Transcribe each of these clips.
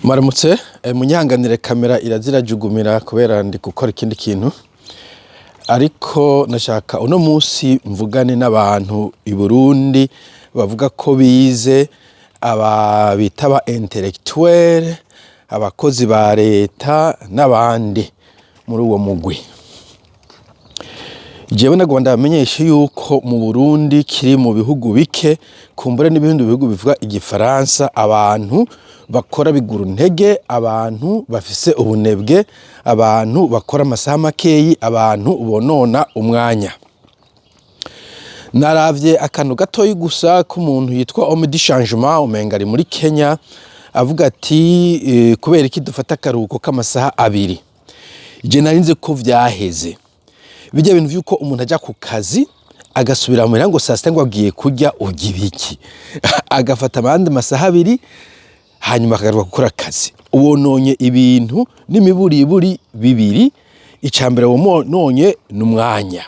Mwaramutse, munyihanganire kamera irazirajugumira kubera ndi gukora ikindi kintu, ariko nashaka uno musi mvugane n'abantu i Burundi bavuga ko bize, aba bita aba intellectuel, abakozi ba leta n'abandi muri uwo mugwi. Jewe nagomba ndabamenyeshe yuko mu Burundi kiri mu bihugu bike, kumbure n'ibindi bihugu bivuga igifaransa, abantu bakora biguru ntege, abantu bafise ubunebwe, abantu bakora amasaha makeyi, abantu bonona umwanya. Naravye akantu gatoyi gusa k'umuntu yitwa Homme du Changement, umenga ari muri Kenya, avuga ati kubera iki dufata akaruhuko k'amasaha 2? Je nari nzi ko vyaheze. Bijya bintu vy'uko umuntu aja ku kazi agasubira muhira ngo saa sita ngo agiye kurya, urya ibiki? Agafata ayandi masaha 2, hanyuma akagaruka gukora akazi. Wononye ibintu n'imiburiburi bibiri. Ica mbere wononye ni umwanya.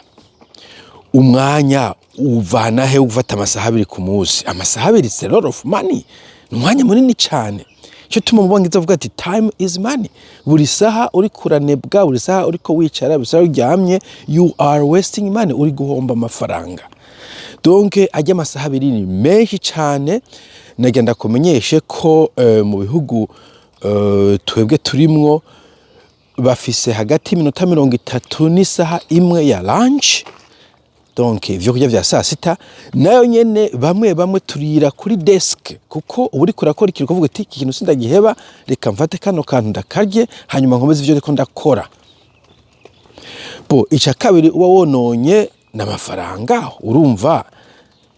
Umwanya uvana he ufata amasaha 2 ku munsi? Amasaha 2 is a lot of money, ni umwanya munini cane. Ico tuma mu Bongereza bavuga ati "Time is money." Buri saha uriko uranebwa, buri saha uriko wicara, buri saha uryamye, you are wasting money, uri guhomba amafaranga. Donc arya amasaha 2 ni menshi cane. Nagira ndakumenyeshe ko mu bihugu twebwe turimwo bafise hagati y'iminota 30 n'isaha 1 ya lunch, donc ivyo kurya vya saa sita. Nayo nyene bamwe bamwe turira kuri desk, kuko uba uriko urakora ikintu ukavuga uti "Iki kintu sindagiheba, reka mfate kano kantu ndakarye, hanyuma nkomeze ivyo ndiko ndakora." Bo ica kabiri uba wononye n'amafaranga. Urumva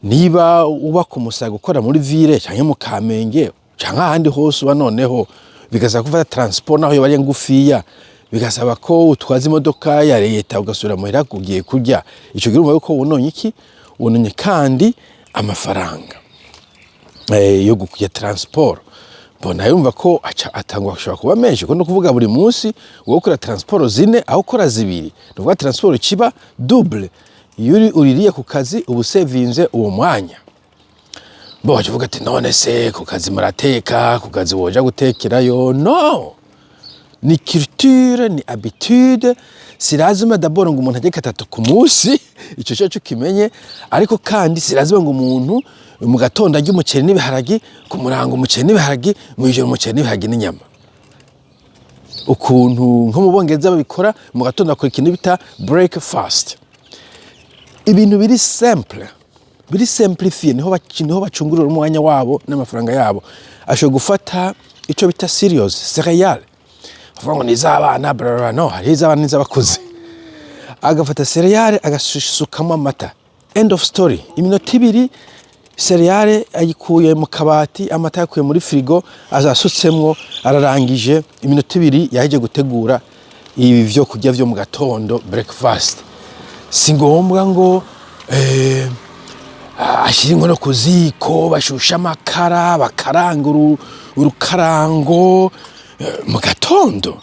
niba uba ku Musaga ukora muri ville canke mu Kamenge canke ahandi hose uba, noneho bigasaba gufata transport, naho yoba ari ngufiya, bigasaba ko utwaza imodoka ya leta ugasubira muhira ugiye kurya, ico gihe urumva yuko wononye iki? Wononye kandi amafaranga yo ya transport. Bona yumva ko aca atangwa ashobora kuba menshi, kuko no kuvuga buri munsi wowe ukora transport zine aho ukora zibiri, ni ukuvuga transport kiba double. Iyo uririye ku kazi uba usevinze uwo mwanya. Bo baca uvuga ati "None se ku kazi murateka? Ku kazi woja gutekerayo?" No ni culture, ni habitude. Si lazima d'abord ngo umuntu arye katatu ku munsi, ico cyo kimenye, ariko kandi si lazima ngo umuntu mu gatondo arye umuceri n'ibiharagi, ku murango umuceri n'ibiharagi, mw'ijoro umuceri n'ibiharagi n'inyama. Ukuntu nko mu Bongereza babikora, mu gatondo bakora ikintu bita breakfast, ibintu biri simple, biri simplifié, niho bacungurira umwanya wabo n'amafaranga yabo. Ashobora gufata ico bita cereals, céréales, bavuga ngo ni iz'abana, bla bla bla. No hariho iz'abana n'iz'abakuze. Agafata céréales agasukamo amata, end of story. Iminota 2, céréales ayikuye mu kabati, amata yakuye muri frigo, azasutsemwo, ararangije. Iminota 2 yaheje gutegura ibi vyo kurya vyo mu gatondo, breakfast. Si ngombwa ngo ashyira inkono ku ziko, bashushe amakara, bakaranga urukarango mu gatondo.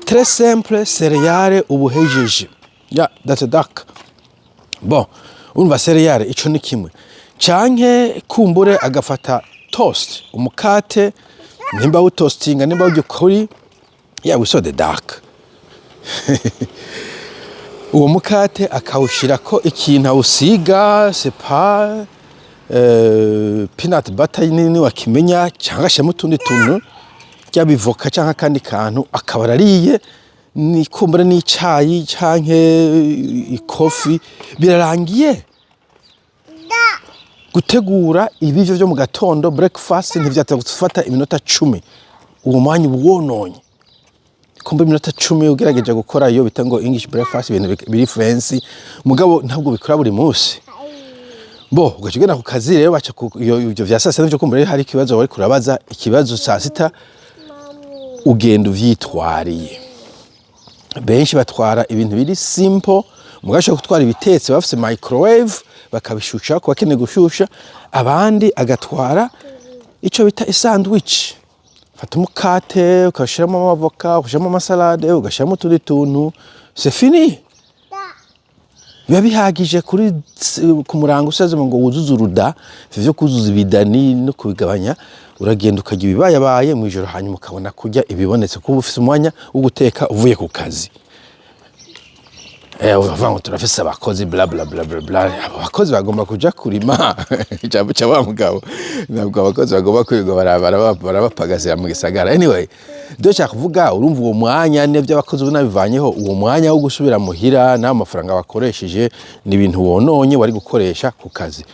Très simple, céréales ubuhejeje ya that's a duck. Bon, urumva céréales ico ni kimwe, canke kumbure agafata toast, umukate, nimba wutoastinga, nimba wurya ukuri ya we saw the duck, uwo mukate akawushirako ikintu awusiga, c'est pas peanut butter nini wakimenya, cyangwa ashiramo utundi tuntu ry'abivoka cyangwa akandi kantu, akaba arariye, ni kumbura n'icayi canke ikofi, birarangiye. Gutegura ibivyo vyo mu gatondo, breakfast, ntivyata gufata iminota 10. Uwo mwanya uba wononye kumva iminota 10 ugerageje gukora iyo bita ngo English breakfast, ibintu biri fancy, mugabo ntabwo bikora buri munsi. Bo ugaca ugenda ku kazi rero, baca ivyo vya saa sita nivyo kumva rero hari ikibazo wariko urabaza ikibazo. Saa sita ugenda uvyitwariye. Benshi batwara ibintu biri simple, mugabo ashobora gutwara ibitetse, bafise microwave, bakabishusha ku bakeneye gushusha. Abandi agatwara ico bita isandwich, fata umukate ukashiramo amavoka, ugashiramo amasalade, ugashiramo utundi tuntu, c'est fini, biba bihagije kuri ku murango. Usazemo ngo wuzuze uruda, ivyo kuzuza ibidani no kubigabanya. Uragenda ukarya ibibayabaye mw'ijoro, hanyuma ukabona kurya ibibonetse, kuba ufise umwanya wo guteka uvuye ku kazi. Uravuga ngo turafise abakozi, bla bla bla bla bla. Abo bakozi bagomba kuja kurima ijambo ca wa mugabo. Ntabwo abakozi bagomba kwirirwa barabapagasira mu gisagara. Anyway, dore nshaka kuvuga, urumva uwo mwanya n'ibyo abakozi ubu nabivanyeho, uwo mwanya wo gusubira muhira n'ayo mafaranga bakoresheje ni ibintu wononye wari gukoresha ku kazi.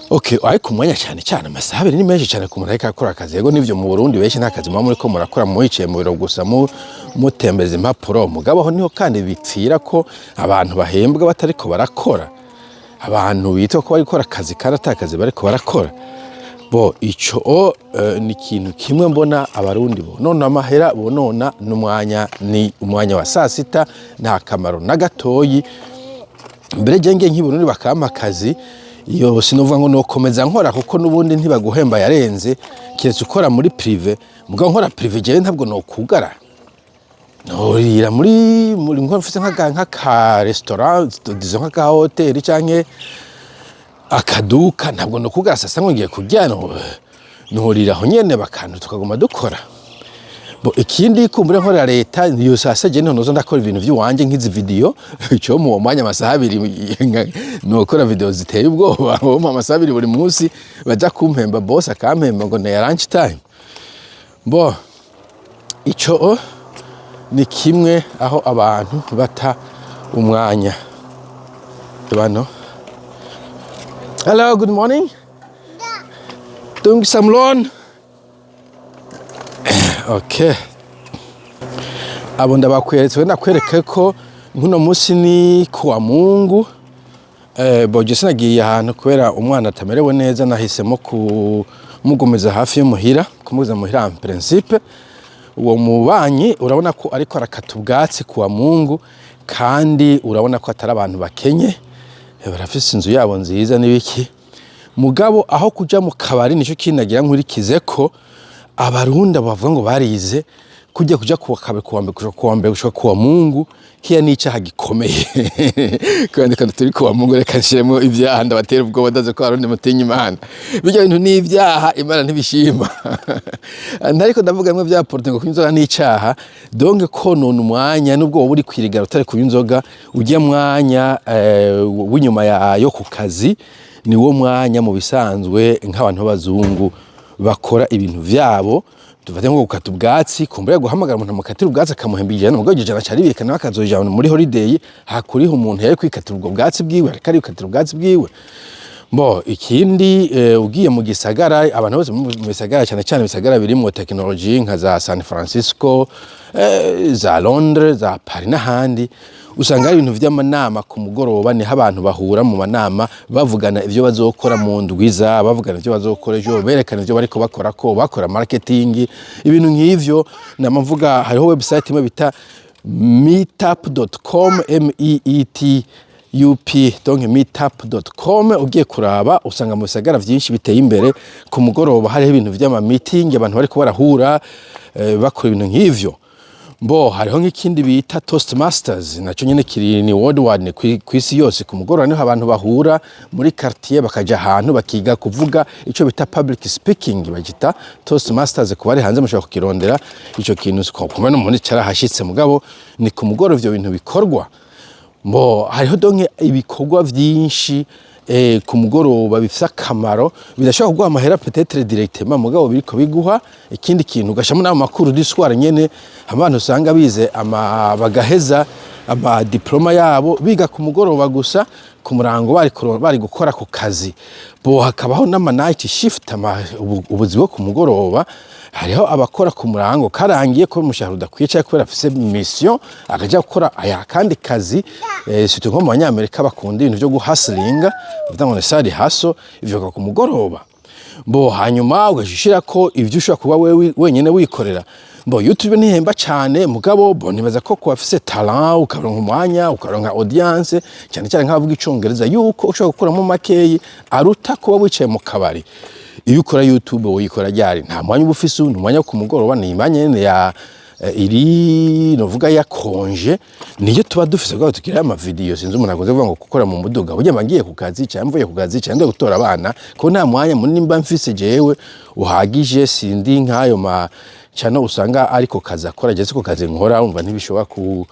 Okay, ariko umwanya cyane cyane amasaha 2 ni menshi cyane ku muntu ariko arakora akazi. Yego nivyo, mu Burundi benshi nta kazi muba muriko murakora, mwicaye mu biro gusa mutembeza impapuro. Mugabo aho niho kandi bipfira ko abantu bahembwa batariko barakora, abantu bitwa ko bari gukora akazi kandi ata kazi bariko barakora. Bo ico ni ikintu kimwe mbona Abarundi bonona amahera, bonona n'umwanya. Ni umwanya wa saa sita nta kamaro na gatoyi. Mbere je ngiye nk'i Burundi bakampa akazi, iyo sinovuga ngo nokomeza nkora, kuko n'ubundi ntibaguhemba yarenze, keretse ukora muri privé. Mugabo nkora privé jewe ntabwo nokugara, norira muri nkora mfise nk'aka restaurant, disons nk'aka hoteli canke akaduka, ntabwo nokugara sasa ngo ngiye kurya. Norira aho nyene bakantu tukaguma dukora. Bo ikindi, kumbure nkorera leta, iyo saa sita je niho noza ndakora ibintu vy'iwanje nk'izi video. Ico mu mwanya amasaha 2 nokora video ziteye ubwoba. Wo amasaha 2 buri munsi baja kumpemba, boss akampemba ngo ni lunch time. Bo ico ni kimwe aho abantu bata umwanya. Bano, hello, good morning. Doing some lawn. Okay, abo ndabakweretse, wenda kwereke ko nkuno munsi ni kuwa Mungu. Boje sinagiye ahantu kubera umwana atamerewe neza, nahisemo kumugumiza hafi y'umuhira, kumugumiza muhira en principe. Uwo mubanyi urabona ko ariko arakata ubwatsi kuwa Mungu, kandi urabona ko atari abantu bakenye, barafise inzu yabo nziza n'ibiki. Mugabo aho kuja mu kabari, nico kinagira nkurikize ko Abarundi bavuga ngo barize kujya kuja kuwa kabiri, kuwa mbere, kuja kuwa mbere gushika kuwa Mungu, kiya ni icaha gikomeye. Kandi kandi turi kuwa Mungu, reka nshiremo ivyaha ndabatera ubwoba. Ndazi ko Abarundi mutinya Imana. Bijya bintu ni ivyaha, Imana ntibishima. Ntariko ndavuga bimwe vya politiki ngo kunywa inzoga ni icaha. Donc konona umwanya, nubwo wowe uri kwirigara utari kunywa inzoga, ujya mwanya w'inyuma yo ku kazi ni wo mwanya mu bisanzwe nk'abantu b'abazungu bakora ibintu vyabo. Dufate nko gukata ubwatsi, kumbura guhamagara umuntu amukatira ubwatsi akamuhemba 100, mugabo iryo jana caribika nawe akazojana muri holiday, hakuriho umuntu yari kwikatira ubwo bwatsi bwiwe, ariko arikatira ubwatsi bwiwe. Bo ikindi, ugiye mu gisagara, abantu bose mu bisagara, cyane cyane ibisagara birimwo technology nka za San Francisco, za Londres, za Paris n'ahandi, usanga hari ibintu vy'amanama ku mugoroba. Niho abantu bahura mu manama, bavugana ivyo bazokora mu ndwiza, bavugana ivyo bazokora ejo, berekana ivyo bariko bakora, ko bakora marketing, ibintu nk'ivyo. Nama mvuga hariho website imwe bita meetup.com, m e e t u p, donc meetup.com. Ugiye kuraba usanga mu bisagara vyinshi biteye imbere ku mugoroba hariho ibintu vy'ama meeting, abantu bariko barahura, bakora ibintu nk'ivyo. Bo hariho nk'ikindi bita Toastmasters, naco nyene kiri ni worldwide, ni kw'isi yose. Ku mugoroba niho abantu bahura muri quartier, bakaja ahantu bakiga kuvuga ico bita public speaking, bagita Toastmasters. Ku bari hanze mushobora kukirondera ico kintu, kumwe n'umuntu carahashitse. Mugabo ni ku mugoroba ivyo bintu bikorwa. Bo hariho donc ibikorwa vyinshi ku mugoroba bifise akamaro, bidashobora kuguha amahera peut-être directement, mugabo biriko biguha ikindi kintu, ugashamo n'ayo makuru du soir nyene. Abantu usanga bize ama bagaheza ama diplôme yabo, biga ku mugoroba gusa, ku murango bari gukora ku kazi. Bo hakabaho n'ama night shift, ubuzi bwo ku mugoroba. Hariho abakora ku murango karangiye kubera umushahara udakwiye cyangwa kubera afise mission, akaja gukora aya kandi kazi. Surtout nko mu Banyamerika bakunda ibintu vyo guhustlinga, bavuga ngo ni side hustle, ivyo ku mugoroba. Bo hanyuma ugashishira ko ivyo ushobora kuba wewe wenyene wikorera. Bo YouTube ntihemba cane, mugabo bo nibaza ko kuba afise talent, ukaronka umwanya, ukaronka audience, cyane cyane nk'abavuga Icongereza, yuko ushobora gukuramo makeyi aruta kuba wicaye mu kabari. Iyo ukora YouTube, uyikora ryari? Nta mwanya uba ufise. Ni umwanya wo ku mugoroba, ni imyanya nyene ya iri novuga yakonje niyo tuba dufise kugira tugire ama video. Sinzi, umuntu akunze kuvuga ngo gukora mu muduga, burya mba ngiye ku kazi cyangwa mvuye ku kazi cyangwa ngiye gutora abana, ko nta mwanya munini mba mfise jewe uhagije. Sindi nk'ayo ma channel usanga ariko kazi akora, je siko kazi nkora. Umva, ntibishobora ku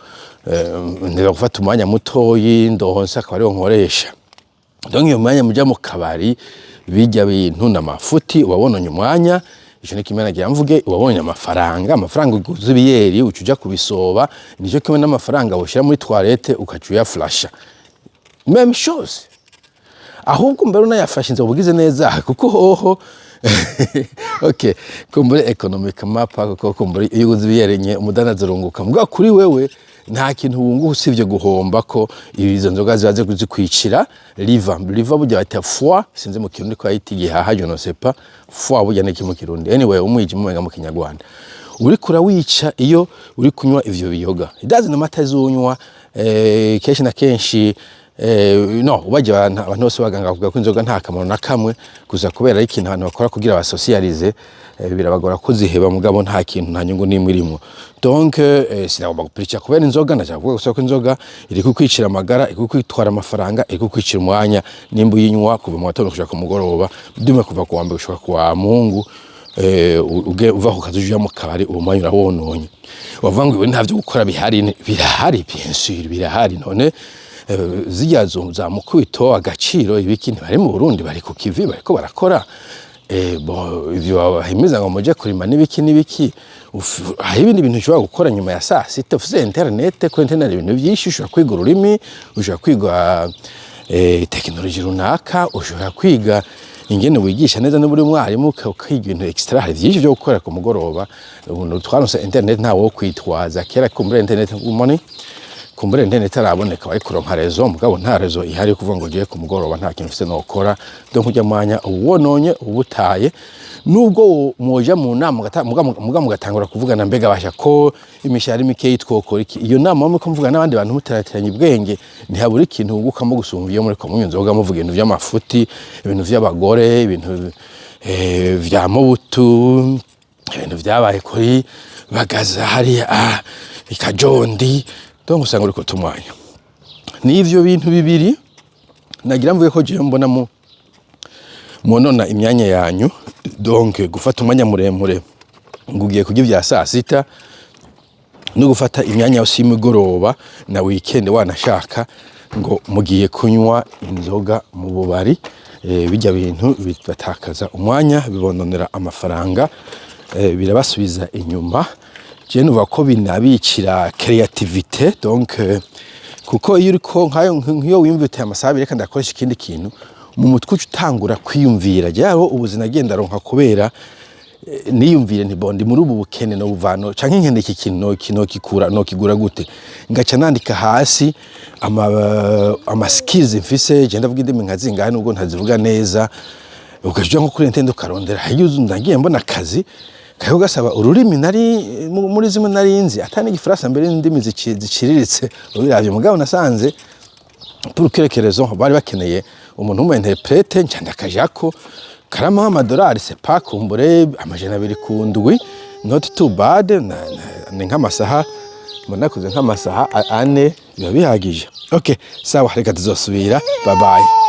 nteba gufata umwanya mutoyi ndonse akaba ariwo nkoresha. Donc iyo mwanya muja mu kabari, bijya bintu n'amafuti, ubabonanye umwanya. Ico ni kimwe nagira mvuge. Ubabonye amafaranga, amafaranga uguze ibiyeri uca uja kubisoba, nico kimwe n'amafaranga woshira muri toilette ukaca uyaflasha, même chose. Ahubwo mbere unayafashe inzoga ubugize neza, kuko hoho okay, kumbure économiquement pas, kuko kumbure iyo uguze ibiyeri nye umudandaza urunguka, mugabo kuri wewe nta kintu wunguka usivye guhomba, ko izo nzoga ziba zikwicira liver. Liver burya bata foie, sinzi mu Kirundi ko ayita igihaha, je ne sais pas. Foie burya ni mu Kirundi, anyway, umwijima umenga mu Kinyarwanda uriko urawica iyo uri kunywa ivyo biyoga. Idazi n'amata zunywa kenshi na kenshi no ubajya abantu bose baganga bavuga ko inzoga nta kamaro na kamwe, gusa kubera ari ikintu abantu bakora kugira basosiyalize, birabagora kuziheba, mugabo nta kintu, nta nyungu n'imwe irimwo. Donc sinagomba gupirica kubera inzoga, ndashaka kuvuga gusa ko inzoga iri kukwicira amagara, iri kukwitwara amafaranga, iri kukwicira umwanya nimba uyinywa kuva mu gatondo gushika ku mugoroba, dume kuva ku wa mbere gushika ku wa Mungu. Uge uva ku kazi uja mu kabari, uwo mwanya urawononye. Wavuga ngo iwe nta vyo gukora bihari? Birahari, bien sûr birahari. None zirya za mukubito agaciro ibiki, ntibari mu Burundi, bari ku kivi, bariko barakora. Bon, ivyo babahimiza ngo muje kurima n'ibiki n'ibiki, hari ibindi bintu ushobora gukora nyuma ya saa sita ufise internet. Kuri internet hari ibintu vyinshi: ushobora kwiga ururimi, ushobora kwiga tekinoloji runaka, ushobora kwiga ingene wigisha neza niba uri umwarimu, ukiga ibintu extra. Hari vyinshi vyo gukora ku mugoroba. Ubu twaronse internet, ntawe wo kwitwaza. Kera kumbura internet money, kumbura internet itaraboneka, bari kuronka réseau, mugabo nta réseau ihari kuvuga ngo ugiye ku mugoroba nta kintu ufise nokora. Donc urya mwanya uba wononye, uba utaye. Nubwo mwoja mu nama muga mugatangura kuvugana, mbega basha ko imishahara mikeyi twokora iki, iyo nama muriko muvugana n'abandi bantu muterateranya ubwenge, ntihabura ikintu wungukamo gusumva iyo muriko munywa inzoga, muvuga ibintu vy'amafuti, ibintu vy'abagore, ibintu vya Mobutu, ibintu vyabaye kuri Bagaza hariya ikajondi. Donc usanga uriko tumwanya. N'ivyo bintu bibiri nagira mvuge ko jewe mbona mu mwonona imyanya yanyu. Donc gufata umwanya muremure ngo ugiye kurya ibya saa sita, no gufata imyanya yose y'imigoroba na weekend wanashaka ngo mugiye kunywa inzoga mu bubari, bijya bintu bibatakaza umwanya, bibononera amafaranga, birabasubiza inyuma. Je numva ko binabicira créativité. Donc kuko iyo uriko nkayo, nk'iyo wiyumva uteye amasaha 2, reka ndakoresha ikindi kintu mu mutwe, uca utangura kwiyumvira. Jewe ubuzi nagenda ronka kubera niyumvire nti bon, ndi muri ubu bukene, no buvano canke nkende iki kintu no kikura no kigura gute, ngaca nandika hasi ama skills mfise. Je ndavuga indimi nka zingahe nubwo ntazivuga neza, ukaja nko kuri internet ukarondera. Iyo nagiye mbona akazi kariko gasaba ururimi nari muri zimwe nari nzi, atari n'igifaransa mbere, n'indimi ziciriritse ubiravye, mugabo nasanze pour quelque raison bari bakeneye umuntu w'umu interprète, nca ndakajako, karamuha amadolari, c'est pas, kumbure 200 ku ndwi, not too bad. Ni nk'amasaha mbona nakoze nk'amasaha 4, biba bihagije. Okay, sawa, reka tuzosubira. Bye bye.